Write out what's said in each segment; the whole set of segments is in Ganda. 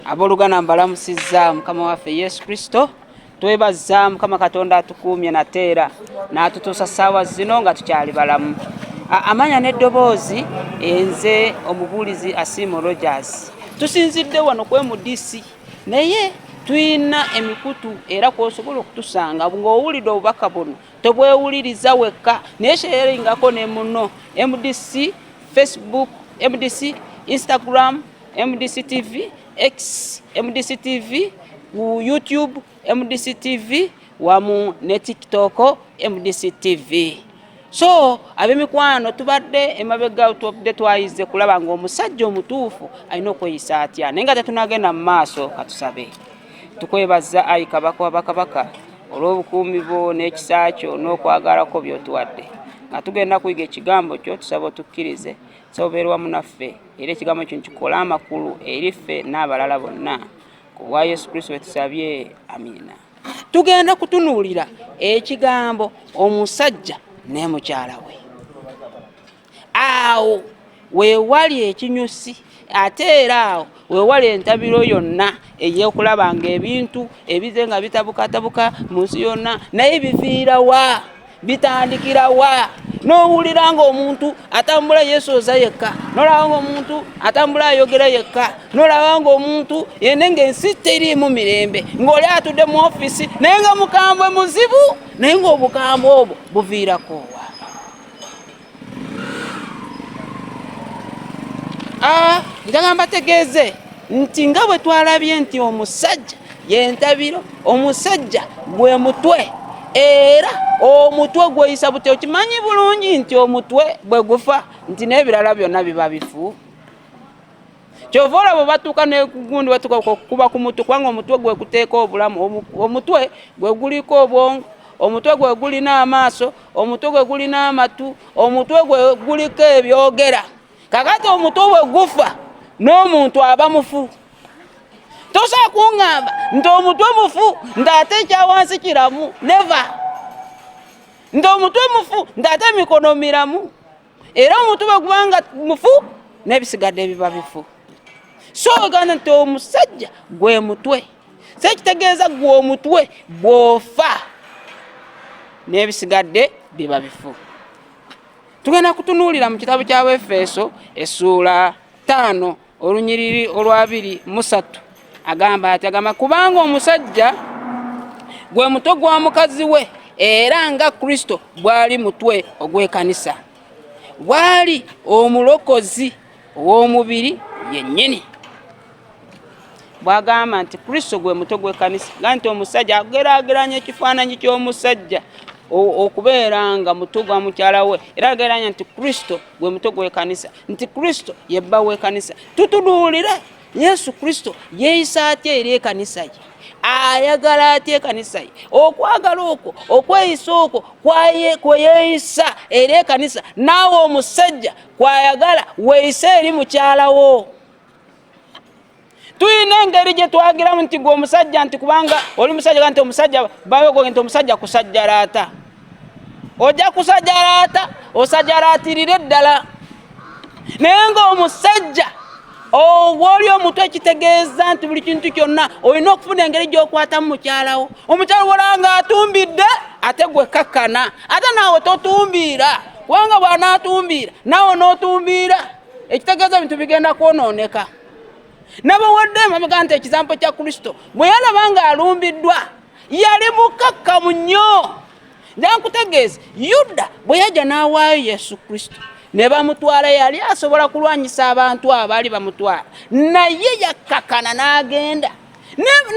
Abooluganda mbalamusizza Mukama waffe Yesu Kristo. Twebaza Mukama Katonda atukuumye nate era n'atutuusa ssaawa zino nga tukyali balamu. Amanya n'eddoboozi enze omubuulizi Asiimo Rogers. Tusinzidde wano ku MDC naye tulina emikutu era kw'osobola okutusanga ng'owulidde obubaka buno tobwewuliriza wekka naye sharingako ne muno. MDC Facebook, MDC Instagram, MDC TV, X, MDC TV, ku YouTube MDC TV wamu ne TikTok MDC TV. So ab'emikwano tubadde emabega tubadde twayize kulaba ng'omusajja omutuufu alina okweyisa atya, naye nga tetunagenda mu maaso katusabe. Tukwebaza ayi Kabaka wa bakabaka olw'obukuumi bwo n'ekisa kyo n'okwagala kwo by'otuwadde. Nga tugenda kuyiga ekigambo kyo, tusaba otukkirize, tusaba obeere wamu naffe era ekigambo kino kikole amakulu eri ffe n'abalala bonna. Ku bwa Yesu Kristo bwe tusabye, amiina. Tugenda kutunuulira ekigambo omusajja ne mukyala we. Awo weewali ekinyusi, ate era awo weewali entabiro yonna ey'okulaba ng'ebintu ebize nga bitabukatabuka mu nsi yonna, naye biviira wa? Bitandikira wa? N'owulira ng'omuntu atambula yeesooza yekka, n'olaba ng'omuntu atambula ayogera yekka, n'olaba ng'omuntu yenne ng'ensi teriimu mirembe, ng'oli atudde mu ofiisi naye nga mukambwe muzibu, naye ng'obukambwe obwo buviirako wa? Njagala mbategeeze nti nga bwe twalabye nti omusajja yentabiro, omusajja gwe mutwe, era omutwe gweyisa butya? Okimanyi bulungi nti omutwe bwe gufa nti n'ebirala byonna biba bifu. Kyova olaba batuuka nekugundi batuuka okukuba ku mutwe, kubanga omutwe gwe guteeka obulamu, omutwe gwe guliko obwongo, omutwe gwe gulina amaaso, omutwe gwe gulina amatu, omutwe gwe guliko ebyogera. Kakati omutwe bwe gufa n'omuntu aba mufu. Tosobola kuŋŋamba nti omutwe mufu nti ate ekyawansi kiramu, neva. Nti omutwe mufu nti ate emikono miramu. Era omutwe bwe guba nga mufu n'ebisigadde biba bifu. So ogamba nti omusajja gwe mutwe, so ekitegeeza gwe omutwe bw'ofa n'ebisigadde biba bifu. Tugenda kutunuulira mu kitabo kya Efeso essuula 5 olunyiriri olwabiri musatu. Agamba ati, agamba kubanga omusajja gwe mutwe gwa mukazi we, era nga Kristo bw'ali mutwe ogw'ekanisa, bw'ali omulokozi ow'omubiri yennyini. Bw'agamba nti Kristo gwe mutwe gw'ekkanisa, nga nti omusajja ageraageranya ekifaananyi ky'omusajja okubeera nga mutwe gwa mukyala we, era ageraageranya nti Kristo gwe mutwe gw'ekkanisa, nti Kristo ye bba w'ekkanisa. Tutunuulire Yesu Kristo yeeyisa atya eri ekanisa ye, ayagala atya ekanisa ye. Okwagala okwo, okweyisa okwo kwe yeeyisa eri ekanisa, naawe omusajja kwayagala weeyise eri mukyala wo. Tulina engeri gye twagiramu nti gwe omusajja, nti kubanga oli musajja, nti omusajja bayogoge nti omusajja kusajjalaata. Ojja kusajjalaata, osajjalaatirire ddala. Naye ng'omusajja obw'oli omutwe ekitegeeza nti buli kintu kyonna olina okufuna engeri gy'okwatamu mukyalawo. Omukyala wolaba ng'atumbidde ate gwe kakkana, ate naawe totumbiira, kubanga bw'anaatumbiira naawe n'otumbiira, ekitegeeza ebintu bigenda kwonooneka. Nabawadde emabega nti ekizampo kya Kristo bwe yalaba ng'alumbiddwa yali mukakkamu nnyo. Nkutegeeza, Yuda bwe yajja n'awaayo Yesu Kristo ne bamutwala, yali asobola kulwanyisa abantu abaali bamutwala, naye yakkakana n'agenda.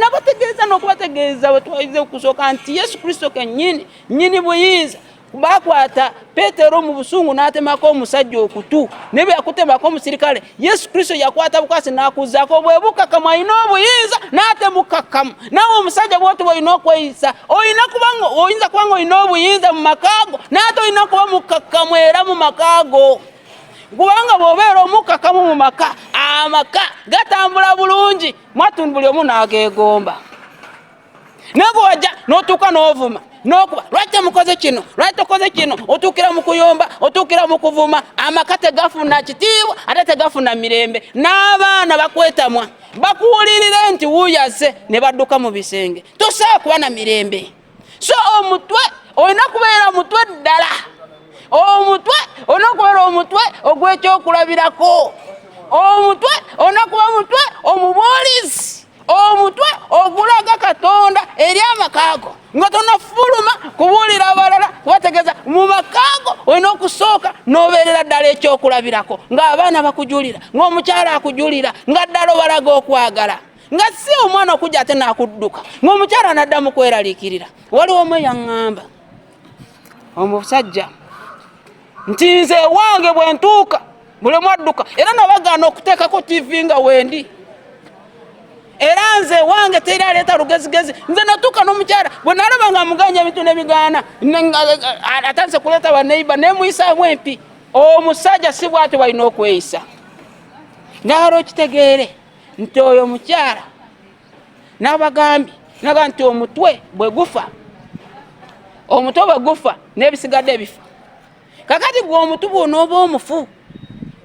Nabategeeza n'okubategeeza bwe twayize okusooka nti Yesu Kristo kennyini nnyini buyinza. Bakwata Petero mu busungu n'atemako omusajja okutu, naye bwe yakutemako omusirikale, Yesu Kristo yakwata bukwasi n'akuzaako. Bwe bukakkamu, alina obuyinza n'ate mukakkamu. Naawe omusajja bw'oti bw'olina okweyisa, oyinza kuba nga olina obuyinza mu maka go, n'ate olina kuba mukakkamu era mu maka go. Kubanga bw'obeera omukakkamu mu maka, amaka gatambula bulungi, mwattu buli omu n'ageegomba. Naye bwe wajja n'otuuka n'ovuma, N'okuba lwaki temukoze kino, lwaki tokoze kino, otuukira mu kuyomba, otuukira mu kuvuma, amaka tegafuna kitiibwa ate tegafuna mirembe, n'abaana bakwetamwa, bakuwulirire nti wuuyo azze ne badduka mu bisenge. Tosobola kuba na mirembe. So omutwe olina kubeera mutwe ddala, omutwe olina kubeera omutwe ogw'ekyokulabirako, omutwe olina kuba mutwe omubuulizi, omutwe ogulaga Katonda eri amaka go, nga tonafuluma kubuulira abalala, kubategeeza mu maka go olina okusooka n'obeerera ddala ekyokulabirako, ng'abaana bakujulira, ng'omukyala akujulira, nga ddala obalaga okwagala, nga si omwana okujja ate n'akudduka, ng'omukyala n'addamu kweraliikirira. Waliwo omu eyaŋŋamba omusajja nti nze ewange bwe ntuuka buli omu adduka, era nabagaana okuteekako TV nga wendi, era nze ewange teri aleeta lugezigezi. Nze natuuka n'omukyala bwe nalaba nga amuganya ebintu nebigaana, atandise kuleeta baneiba, nemuyisaamu empi. Omusajja si bwatyo balina okweyisa. Njagala okitegeere nti oyo mukyala n'abagambye naga nti omutwe bwe gufa, omutwe bwe gufa n'ebisigadde bifa. Kakati gwe omutwe bw'onooba omufu,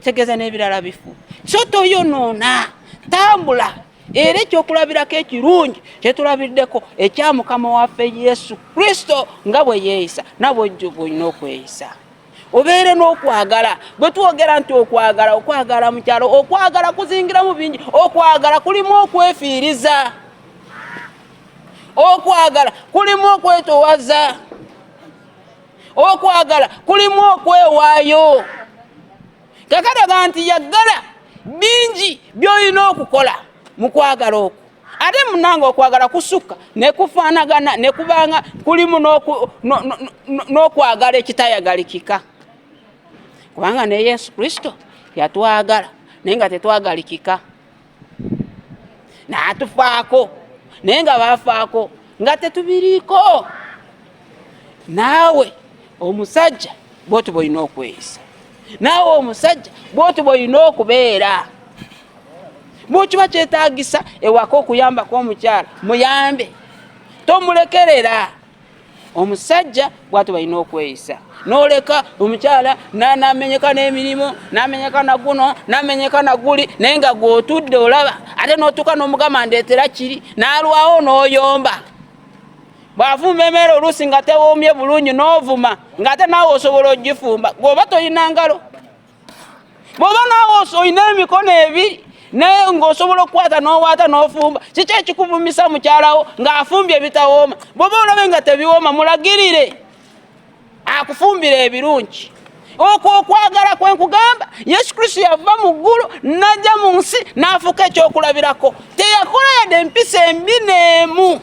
tegeeza n'ebirala bifu. So toyonoona, tambula. Era ekyokulabirako ekirungi kyetulabiddeko ekya Mukama waffe Yesu Kristo nga bwe yeeyisa, nabwe bw'olina okweyisa. Obeere n'okwagala. Bwe twogera nti okwagala, okwagala mu kyalo, okwagala kuzingiramu bingi. Okwagala kulimu okwefiiriza, okwagala kulimu okwetowaza, okwagala kulimu okwewaayo. Kakalaga nti yagala bingi by'olina okukola mu kwagala okwo. Ate munange okwagala kusukka nekufaanagana nekubanga kulimu n'okwagala ekitayagalikika, kubanga ne Yesu Kristo yatwagala naye nga tetwagalikika, n'atufaako naye nga bafaako nga tetubiriiko. Naawe omusajja bw'otyo bw'olina okweyisa, naawe omusajja bw'otyo bw'olina okubeera. Bwekiba kyetaagisa ewaka okuyambako omukyala, muyambe, tomulekerera. Omusajja bw'atyo balina okweyisa. N'oleka omukyala n'amenyeka n'emirimu, n'amenyeka na guno, n'amenyeka na guli, naye nga gw'otudde olaba, ate n'otuuka n'omugamba ndeetera kiri, n'alwawo n'oyomba. Bw'afumba emmere oluusi nga tewoomye bulungi n'ovuma, ng'ate naawe osobola ogifumba gw'oba tolina ngalo. Bw'oba naawe olina emikono ebiri naye ng'osobola okukwata n'owaata n'ofumba, kiki ekikuvumisa mukyalawo ng'afumbye ebitawooma? Bw'oba olabe nga tebiwooma, mulagirire akufumbire ebirungi. Okwo okwagala kwe nkugamba, Yesu Kristo yava mu ggulu n'ajja mu nsi n'afuuka ekyokulabirako. Teyakola yadde empisa embi n'emu,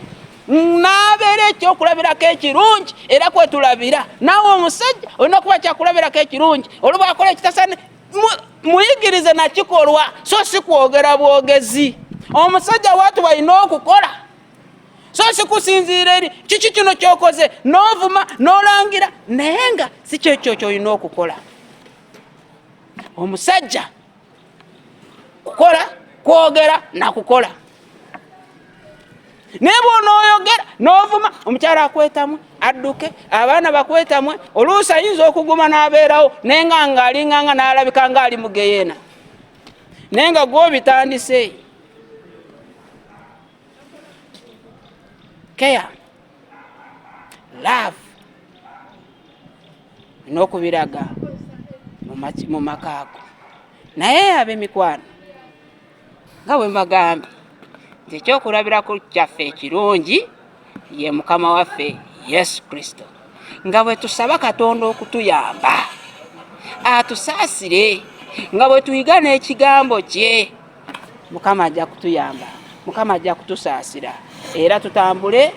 n'abeera ekyokulabirako ekirungi, era kwetulabira. Naawe omusajja olina kuba kyakulabirako ekirungi. Olwo bw'akola ekitasaana, muyigirize nakikolwa, so si kwogera bwogezi. Omusajja bw'atyo bw'alina okukola, so si kusinziira eri kiki kino ky'okoze n'ovuma n'olangira, naye nga si kyekyo ky'olina okukola. Omusajja kukola, kwogera na kukola. Naye bw'onooyogera n'ovuma, omukyala akwetamwe adduke, abaana bakwetamwe, oluusi ayinza okuguma n'abeerawo naye nga ng'alinganga n'alabika ng'ali mu geyeena, naye nga gw'obitandise. Care, love n'okubiraga mu maka ago. Naye ab'emikwano, nga bwe mbagambye nti ekyokulabirako kyaffe ekirungi ye Mukama waffe Yesu Kristo, nga bwe tusaba Katonda okutuyamba atusaasire, nga bwe tuyiga n'ekigambo kye, Mukama ajja kutuyamba, Mukama ajja kutusaasira, era tutambule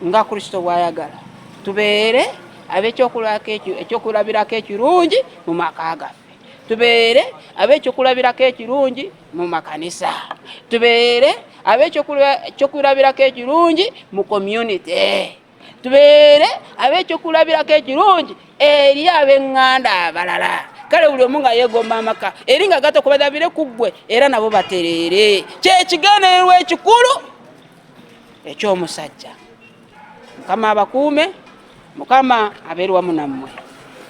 nga Kristo bw'ayagala, tubeere ab'ekyokulabirako ekirungi mu maka gaffe, tubeere ab'ekyokulabirako ekirungi mu makanisa, tubeere ab'ekyokulabirako ekirungi mu community, tubeere ab'ekyokulabirako ekirungi eri ab'eŋŋanda abalala. Kale buli omu nga yeegomba amaka eri nga gato kubadabire ku ggwe, era nabo batereere. Kyekigendererwa ekikulu eky'omusajja. Mukama abakuume. Mukama abeere wamu nammwe.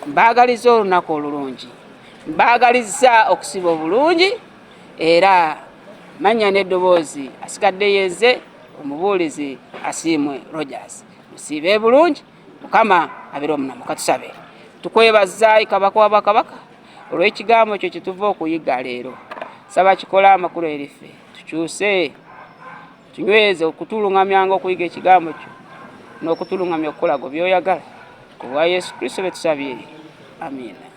Mbaagaliza olunaku olulungi, mbaagaliza okusiba obulungi, era mannya n'eddoboozi asigadde yenze omubuulizi Asiimwe Rogers. Musiibe bulungi, Mukama abeere wamu nammwe. Katusabe. Tukwebaza ayi Kabaka wa bakabaka olw'ekigambo kyo kye tuva okuyiga leero. Saba kikole amakulu eri ffe, tukyuse, tunyweze okutulungamyanga okuyiga ekigambo kyo n'okutulungamya okukola gwe by'oyagala. Ku bwa Yesu Kristo bye tusabye, amiina.